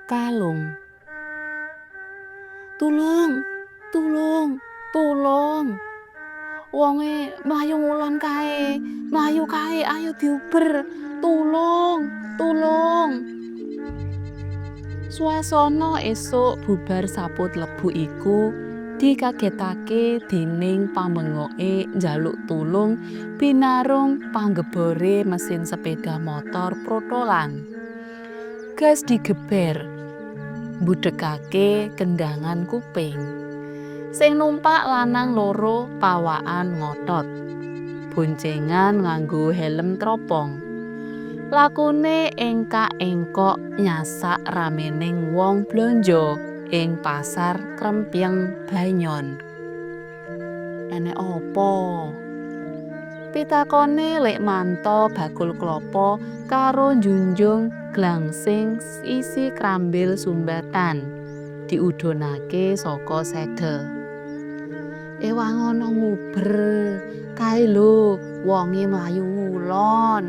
Kalung. Tulung, tulung, tulung. Wonge mlayu ngulon kae, mlayu kae, ayo diuber. Tulung, tulung. Swasana esuk bubar saput lebu iku dikagetake dening pambengoke njaluk tulung binarung panggebore mesin sepeda motor protolan. Gas digeber, mbudhegake kendhangan kuping. Sing numpak lanang loro pawakan ngotot. Boncengan nganggo helm tropong. Lakune engkak-engkok nyasak ramening wong blonjo ing pasar Krempyeng Banyon. Enek apa? Pitakone Lek Manto bakul klopo karo njunjung glangsing isi krambil sumbatan diudhunake saka sedel. Ewang ana nguber, kae lho wonge mlayu ngulon.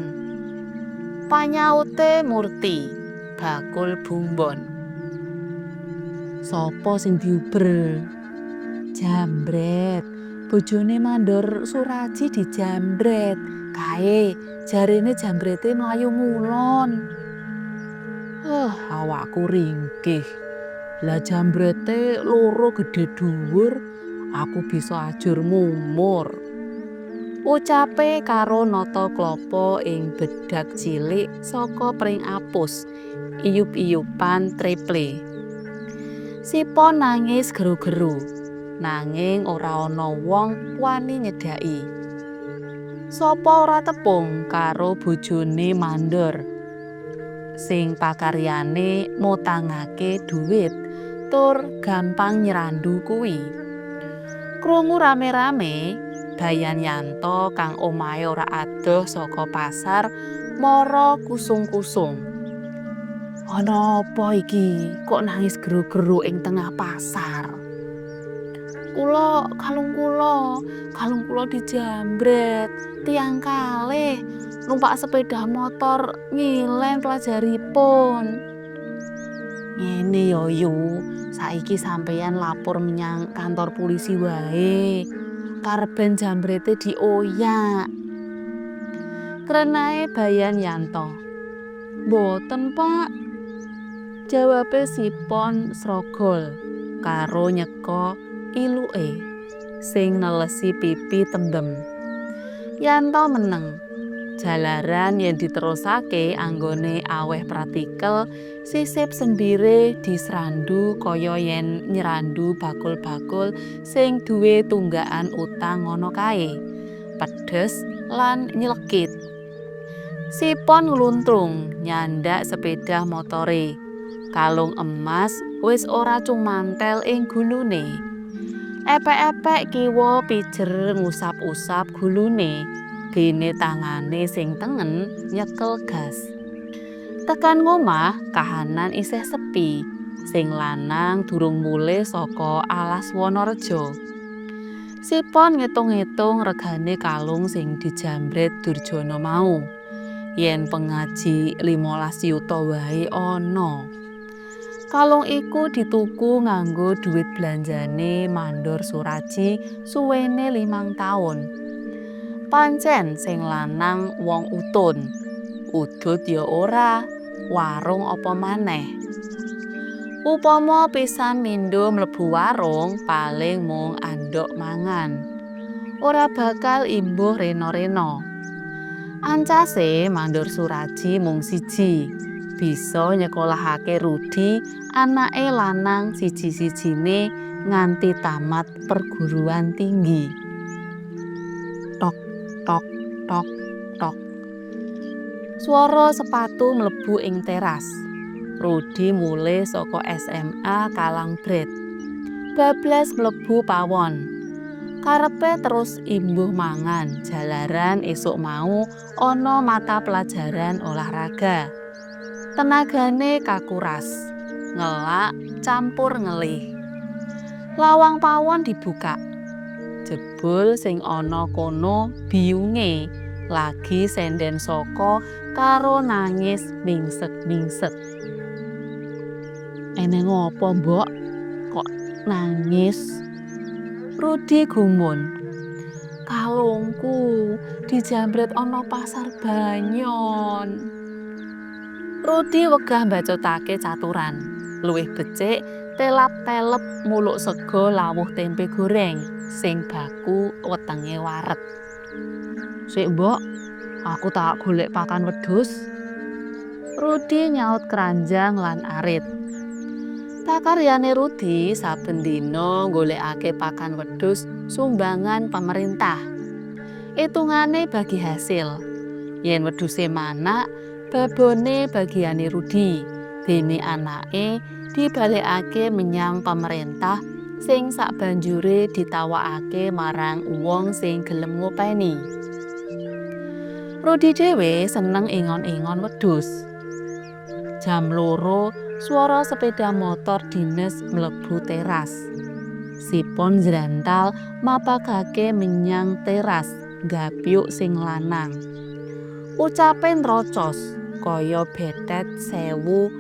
Panyaute Murti, bakul bumbon. Sopo sing diuber? Jambret. Bojone Mandor Suraji dijambret. Kae jarene jambrete mlayu ngulon. Awakku ringkih. Lah jambrete loro gedhe dhuwur, aku bisa ajur mumur. Ucape karo nata klopo ing bedak cilik saka pring apus, iyup-iyupan triple. Sipon nangis geru-geru, nanging ora ana wong wani nyedhaki. Sapa ora tepung karo bojone Mandor sing pakaryane mutangake dhuwit tur gampang nyrandu kuwi. Krungu rame-rame, Bayan Yanto kang omahe ora adoh saka pasar mara kusung-kusung. Ana apa iki? Kok nangis geru-geru ing tengah pasar? Kula, kalung kula, kalung kula dijambret, tiyang kalih numpak sepeda motor ngilen pelajaripun. Ngene ya yu, saiki sampeyan lapor menyang kantor polisi wae. Karben jambrete dioyak. Krenae Bayan Yanto. Mboten, Pak. Jawabe Sipon srogol karo nyeka iluke sing nelesi pipi tembem. Yanto meneng. Jalaran yen diterusake anggone aweh pratikel sisip sembire disrandu kaya yen nyrandu bakul-bakul sing duwe tunggakan utang ngono kae. Pedes lan nylekit. Sipon ngluntrung nyandak sepeda motore. Kalung emas wis ora cumantel ing gulune. Epek-epek kiwa pijer ngusap-usap gulune. Dene tangane sing tengen nyekel gas. Tekan ngomah kahanan isih sepi. Sing lanang durung mulih saka alas Wonorejo. Sipon ngitung-ngitung regane kalung sing dijambret Durjana mau. Yen pengaji 15 yuta wae ana. Kalung iku dituku nganggo dhuwit blanjane Mandor Suraji suwene 5 taun. Pancen sing lanang wong utun. Udut ya ora, warung apa maneh. Upama pisan mindho mlebu warung paling mung andhok mangan. Ora bakal imbuh rena-rena. Ancase Mandor Suraji mung siji, bisa nyekolahake Rudi anake lanang siji-sijine nganti tamat perguruan tinggi. Tok tok tok tok. Swara sepatu mlebu ing teras. Rudi mulih saka SMA Kalangbret. Bablas mlebu pawon. Karepe terus imbuh mangan jalaran esuk mau ana mata pelajaran olahraga. Tenagane kakuras, ngelak campur ngelih. Lawang pawon dibuka. Jebul sing ana kono biyunge lagi senden saka karo nangis mingsek-mingsek. Eneng opo, Mbok? Kok nangis? Rudi gumun. Kalungku dijambret ana Pasar Banyon. Rudi wegah mbacutake caturan. Luwih becik telap-telep muluk sega lawuh tempe goreng sing baku wetenge wareg. Sik, Mbok, aku tak golek pakan wedhus. Rudi nyaut keranjang lan arit. Pakaryane Rudi saben dina nggolekake pakan wedhus sumbangan pemerintah. Itungane bagi hasil. Yen wedhuse manak, babone bagiane Rudi, dene anake dibalekake menyang pemerintah sing sabanjure ditawakake marang wong sing gelem ngopeni. Rudi dhewe seneng ingon-ingon wedhus. Jam 2 swara sepeda motor dines mlebu teras. Sipon njrantal mapagake menyang teras nggapyuk sing lanang. Ucape nrocos kaya bethet sewu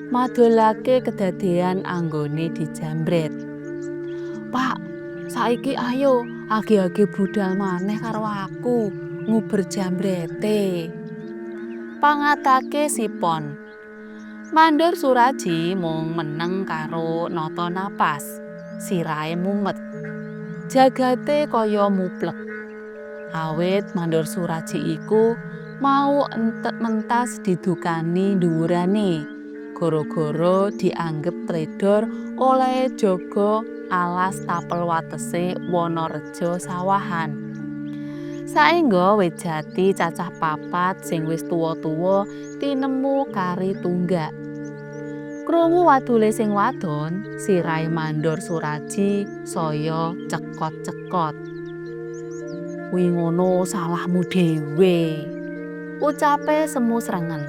madolake kedadean anggone dijambret. Pak, saiki ayo age-age budal maneh karo aku nguber jambrete. Pangatake Sipon. Mandor Suraji mung meneng karo nata napas, sirahe mumet. Jagate kaya muplek. Awit Mandor Suraji iku mau entek mentas didukani dhuwurane gara-gara dianggep tledor olehe jaga alas tapel watese Wonorejo Sawahan. Saengga wit jati cacah papat sing wis tuwa-tuwa tinemu kari tunggak. Krungu wadule sing wadon, sirahe Mandor Suraji saya cekot-cekot. Kuwi ngono salahmu dhewe. Ucape semu srengen.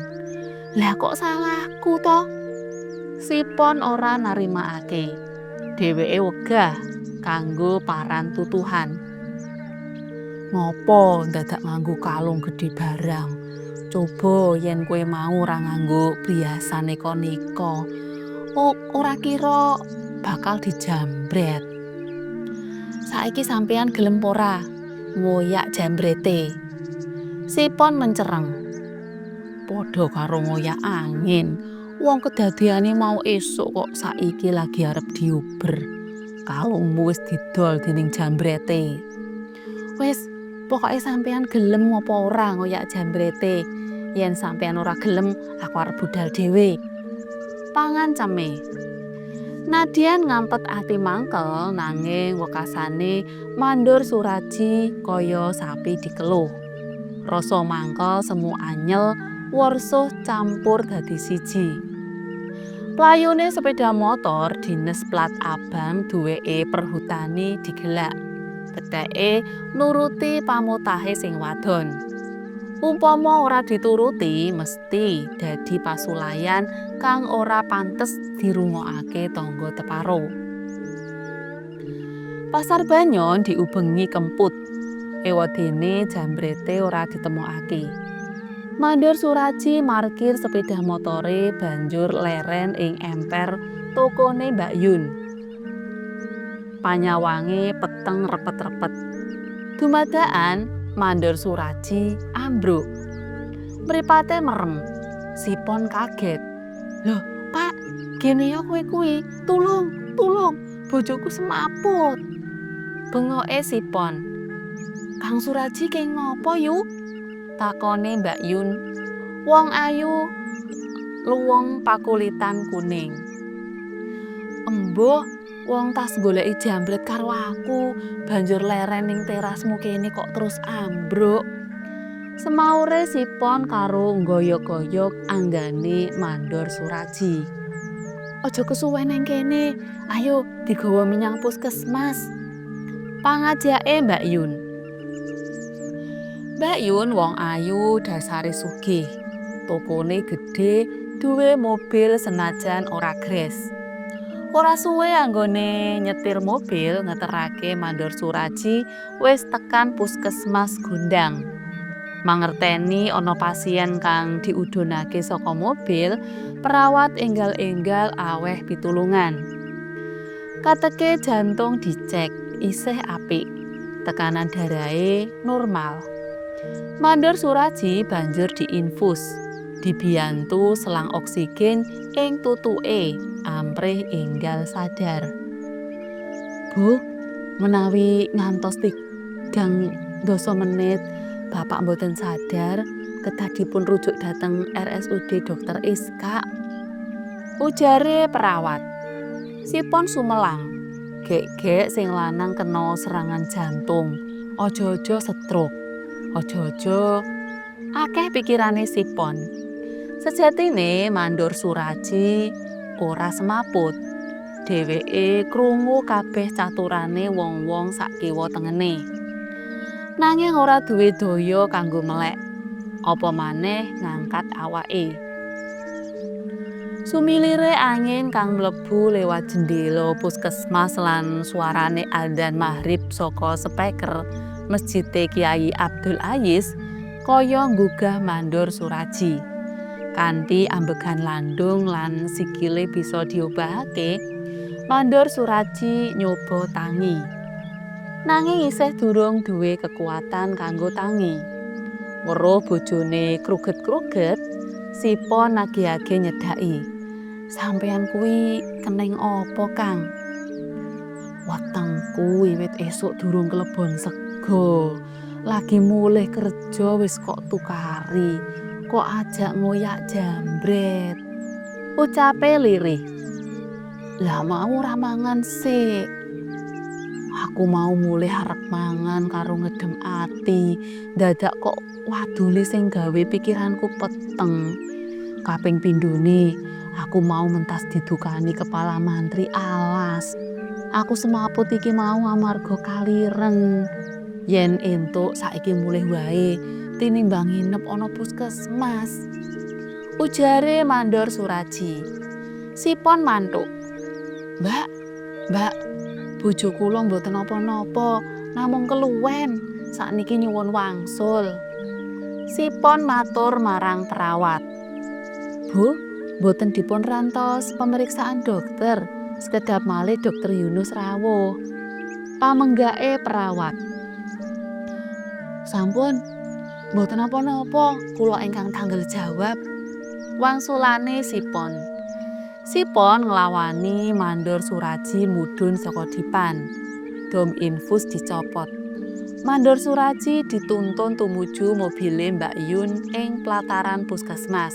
Lah kok salahku to? Sipon ora narimakake. Dheweke wegah kanggo paran tutuhan. Ngopo ndadak nganggo kalung gedhe barang? Coba yen kowe mau ora nganggo priyasan neka-neka, ora kira bakal dijambret. Saiki sampeyan gelem ora ngoyak jambrete? Sipon mencereng. Padha karo ngoyak angin. Wong kedadeane mau esuk kok saiki lagi arep diuber. Kalungmu wis didol dening jambrete. Wis, pokoke sampeyan gelem apa ora ngoyak jambrete? Yen sampeyan ora gelem, aku arep budal dhewe. Panganceme. Nadyan ngampet ati mangkel nanging wekasane Mandor Suraji kaya sapi dikeluh. Rasa mangkel semu anyel worsuh campur dadi siji. Playune sepeda motor dines plat abang duweke Perhutani digelak. Betheke nuruti pamotahe sing wadon. Umpama ora dituruti mesti dadi pasulayan kang ora pantes dirungokake tangga teparo. Pasar Banyon diubengi kemput. Ewadene jambrete ora ditemokake. Mandor Suraji markir sepeda motore banjur leren ing emper tokone Mbak Yun. Panyawange peteng repet-repet. Dumadakan Mandor Suraji ambruk. Mripate merem. Sipon kaget. Loh, Pak, gene ya kowe kuwi? Tulung, tulung, bojoku semaput. Bengoke Sipon. Kang Suraji keng ngopo yu? Takone Mbak Yun. Wong ayu luwung pakulitan kuning. Embuh, wong tas goleki jambret karo aku, banjur leren ning terasmu kene kok terus ambruk. Semaure Sipon karo nggoyok-goyok anggane Mandor Suraji. Aja kesuwen nang kene, ayo digawa menyang puskesmas. Pangajake Mbak Yun. Mbak Yun wong ayu dasare sugih. Tokone gedhe, duwe mobil senajan ora gres. Ora suwe anggone nyetir mobil ngeterake Mandor Suraji wis tekan Puskesmas Gondang. Mangerteni ana pasien kang diudhunake saka mobil, perawat enggal-enggal aweh pitulungan. Kateke jantung dicek, isih apik. Tekanan darahe normal. Mandor Suraji banjur diinfus, dibiyantu selang oksigen ing tutuke amprih enggal sadar. "Bu, menawi ngantos 30 menit bapak mboten sadar, kedah dipun rujuk dhateng RSUD Dr. Iskak," ujare perawat. Sipon sumelang, gek-gek sing lanang kena serangan jantung, aja-aja stroke, aja-aja akeh pikirane Sipon. Sejatine Mandor Suraji ora semaput. Dheweke krungu kabeh caturane wong-wong sakiwa tengene. Nanging ora duwe daya kanggo melek, apa maneh ngangkat awake. Sumilire angin kang mlebu lewat jendela puskesmas lan suarane adzan maghrib saka speaker mesjide Kyai Abdul Aziz kaya nggugah Mandor Suraji. Kanthi ambegan landung lan sikile bisa diobahake, Mandor Suraji nyoba tangi. Nanging isih durung duwe kekuatan kanggo tangi. Weruh bojone kruget-kruget, Sipon age-age nyedhaki. "Sampeyan kuwi keneng apa, Kang?" "Wetengku wiwit esuk durung klebon sega. Lagi mulih kerja wis kok tukari, kok ajak ngoyak jambret," ucape lirih. "Lah mau ora mangan sik. Aku mau mulih arep mangan karo ngedem ati, dadak kok wadule sing gawe pikiranku peteng. Kaping pindhone aku mau mentas didukani kepala mantri alas. Aku semaput iki mau amarga kaliren. Yen entuk saiki mulih wae tinimbang nginep ana puskesmas," ujare Mandor Suraji. Sipon mantuk. "Mbak, Mbak, bojo kula mboten napa-napa, namung keluwen. Sakniki nyuwun wangsul," Sipon matur marang perawat. "Bu, mboten dipun rantos pemeriksaan dokter, sekedap malih Dokter Yunus rawuh," pamenggake perawat. "Sampun, mboten napa-napa, kula ingkang tanggel jawab," wangsulane Sipon. Sipon nglawani Mandor Suraji mudhun saka dipan. Dom infus dicopot. Mandor Suraji dituntun tumuju mobile Mbak Yun ing plataran puskesmas.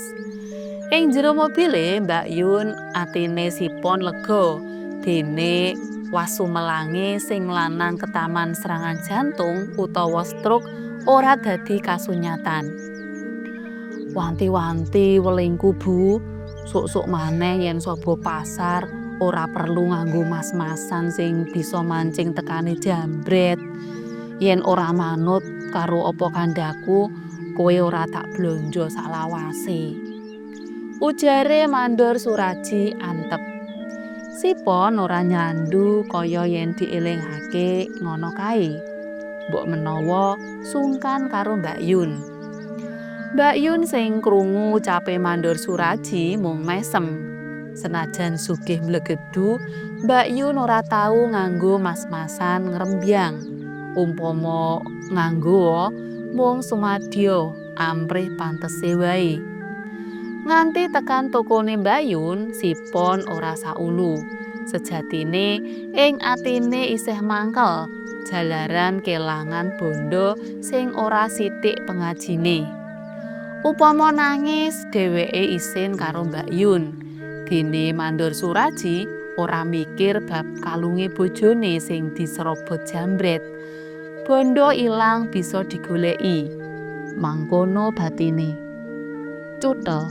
Ing jero mobile Mbak Yun atine Sipon lega dene wasumelange sing lanang ketaman serangan jantung utawa stroke ora dadi kasunyatan. "Wanti-wanti welingku, Bu, sok-sok maneh yen saba pasar ora perlu nganggo mas-masan sing bisa mancing tekane jambret. Yen ora manut karo apa kandhaku, kowe ora tak blonjo salawase," ujare Mandor Suraji antep. Sipon ora nyandu kaya yen dielingake ngono kae. Mbok menawa sungkan karo Mbak Yun. Mbak Yun sing krungu ucape Mandor Suraji mung mesem. Senajan sugih mlegedu, Mbak Yun ora tau nganggo mas-masan ngrembyang. Umpama nganggo mung sumadya amprih pantese wae. Nganti tekan tokone Mbak Yun, Sipon ora saulu. Sejatine ing atine isih mangkel jalaran kelangan bondo sing ora sithik pengajine. Upama nangis, dheweke isin karo Mbak Yun. Dene Mandor Suraji ora mikir bab kalunge bojone sing diserobot jambret. Bondo ilang bisa digoleki. Mangkono batine. Cuthel.